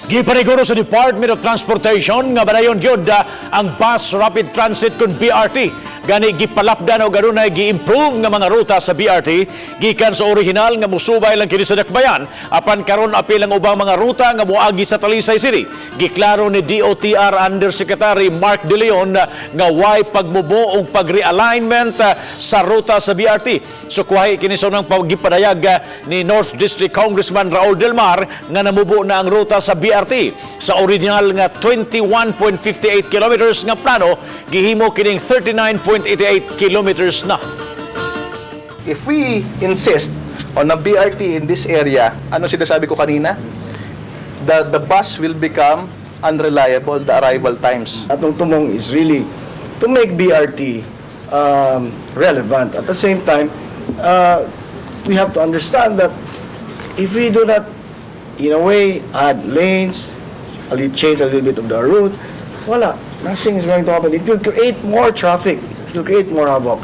Gipaniguro sa Department of Transportation nga banayon gyud ang Bus Rapid Transit kon BRT. Gani gipalapdan og adunay gi-improve nga mga ruta sa BRT gikan sa orihinal nga musubay lang kini sa Dakbayan, apan karon apil ang ubang mga ruta nga moagi sa Talisay City. Giklaro ni DOTR Undersecretary Mark De Leon nga way pagmubo og pag-realignment sa ruta sa BRT. Sukwahi kini sa unang paggipadayag ni North District Congressman Raul Del Mar nga namubo na ang ruta sa BRT. Sa original nga 21.58 kilometers nga plano, gihimo kining 39.88 kilometers na. If we insist on a BRT in this area, ano sinasabi ko kanina? The bus will become unreliable, the arrival times. Atong tumong is really to make BRT relevant. At the same time, we have to understand that if we do not, in a way, add lanes, change a little bit of the route, wala. Nothing is going to happen. It will create more traffic. It will create more havoc.